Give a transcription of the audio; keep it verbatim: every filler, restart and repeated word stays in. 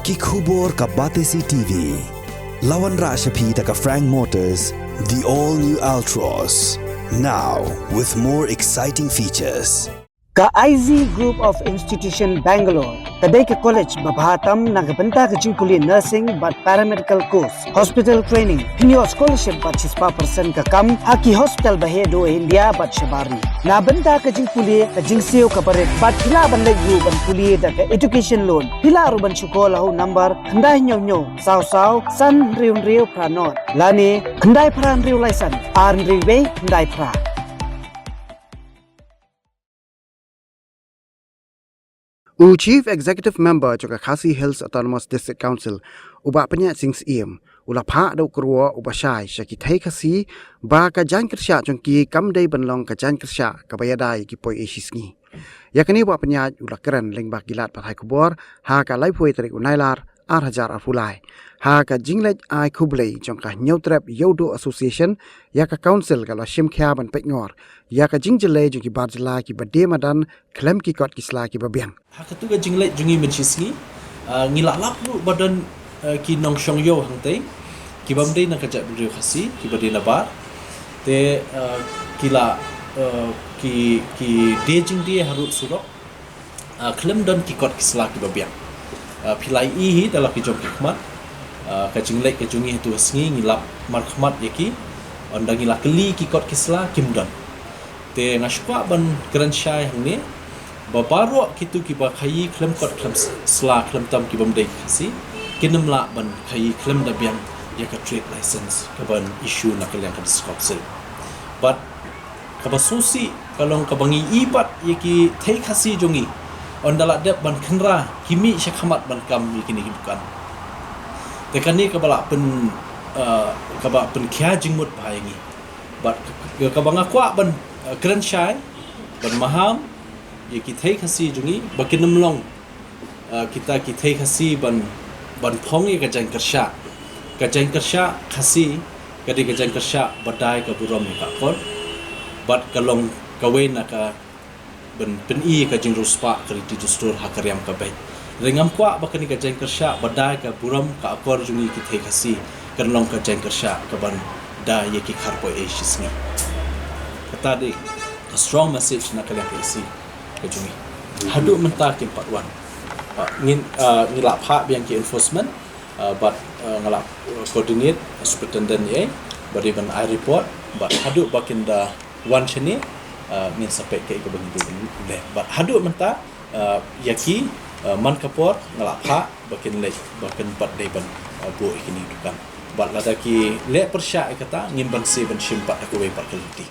Ki khubor ka Batesi T V. La wanrah sha phi da ka Frank Motors, the all new Altroz. Now with more exciting features. Ka I Z Group of Institution Bangalore ka dei ka college ba bha tam na ka bynta ka jingpule nursing bad paramedical course, hospital training, pynïoh scholarship bad shispah percent ka kam ha ki hospital ba heh duh India bad shabar ri. Na bynta ka jingpule ka jingsiew ka barit bad phi lah ban leit ruh ban pule da ka education loan. Phi lah ruh ban shu call ha u number khyndai hynñiew hynñiew saw saw san hynriew hynriew phra nod lane khyndai phra hynriew lai san ar hynriew wei khyndai phra. U Chief Executive Member jong ka Khasi Hills Autonomous District Council, u Bah Pynïaid Sing Syiem, u la phah da u kyrwoh uba shai sha ki thei Khasi ba ka jaiñ kyrshah jong ki kam dei ban long ka jaiñ kyrshah kaba ïada ïa ki poi ei shi sngi. Ïa kane u Bah Pynïaid u la kren lyngba ki lad pathai khubor ha ka laiphew tarik u Nailar ar hajar arphew lai. Ha ka jingleit ai khublei jong ka Hynñiewtrep Ïewduh Association ïa ka Council ka la shim khia ban peit ngor ïa ka jingjyllei jong ki bar jylla kiba die madan khlem ki kot ki sla kiba biang. Ha katu ka jingleit jong ngi mynshisngi, ah, ngi la lap ruh ba don, ah, ki nongshong ïew hangtei kibym dei na ka jaitbynriew Khasi, kiba die nabar. Te, ah, ki la, ah, ki, ki die jingdie harud surok, ah, khlem don ki kot ki sla kiba biang. Ah, phi la ïohi hi da la ki jong ki khmat, ah, ka jingleit ka jong ngi hatu ka sngi ngi lap markhmat ïa ki. Ynda ngi la kylli ki kot ki sla kim don. Te nga sngewkwah ban kren shai hangne ba baroh kitu kiba khaïi khlem kot khlem s-, sla khlem tam kibym dei Khasi kin ym lah ban khaïi khlem da biang ïa ka trade license kaban issue na ka liang ka District Council. Bad kaba sngewsih ka long kaba ngi ïohi pat ïa ki thei Khasi jong ngi ynda la dep ban kynra ki mih sha khmat ban kam ïa kine ki dukan. Te kane kaba la pyn, ah, kaba pynkhia jingmut bha ïa ngi. Bad k-, k-, kaba nga kwah ban, eh, kren shai ban maham ïa ki thei Khasi jong ngi ba kin ym long, eh, kita ki thei Khasi ban, ban phong ïa ka jaiñ kyrshah. Ka jaiñ kyrshah Khasi ka dei ka jaiñ kyrshah ba dei ka burom ïa ka akor bad ka long kawei na ka ban pyni ka jingriewspah ka riti dustur ha ka riam ka beit. Hynrei ngam kwah ba kane ka jaiñ kyrshah ba dei ka burom ka akor jong ngi ki thei Khasi kan long ka jaiñ kyrshah kaban da ïa ki khar poi ei shi sngi. Kata dei ka strong message na ka liang ka E C ka jong ngi. Haduh mynta kim pat wan. Ah, ngin, ah, ngi la phah biang ki enforcement, ah, bad, ah, nga la, ah, coordinate, ah, superintendent ïa, bad dei ban ai report, bad haduh ba kin da wan shane, ah, ngin sa peit kaei kaba ngin duh ban leh. Bad haduh mynta, ah, ïa ki, ah, man ka por nga la phah ba kin leit ba kin pat dei ban, ah, buh ïa kine ki dukan. Bad lada ki leh pyrshah ïa kata ngin ban sa ban shim pat ha kawei pat ka lynti.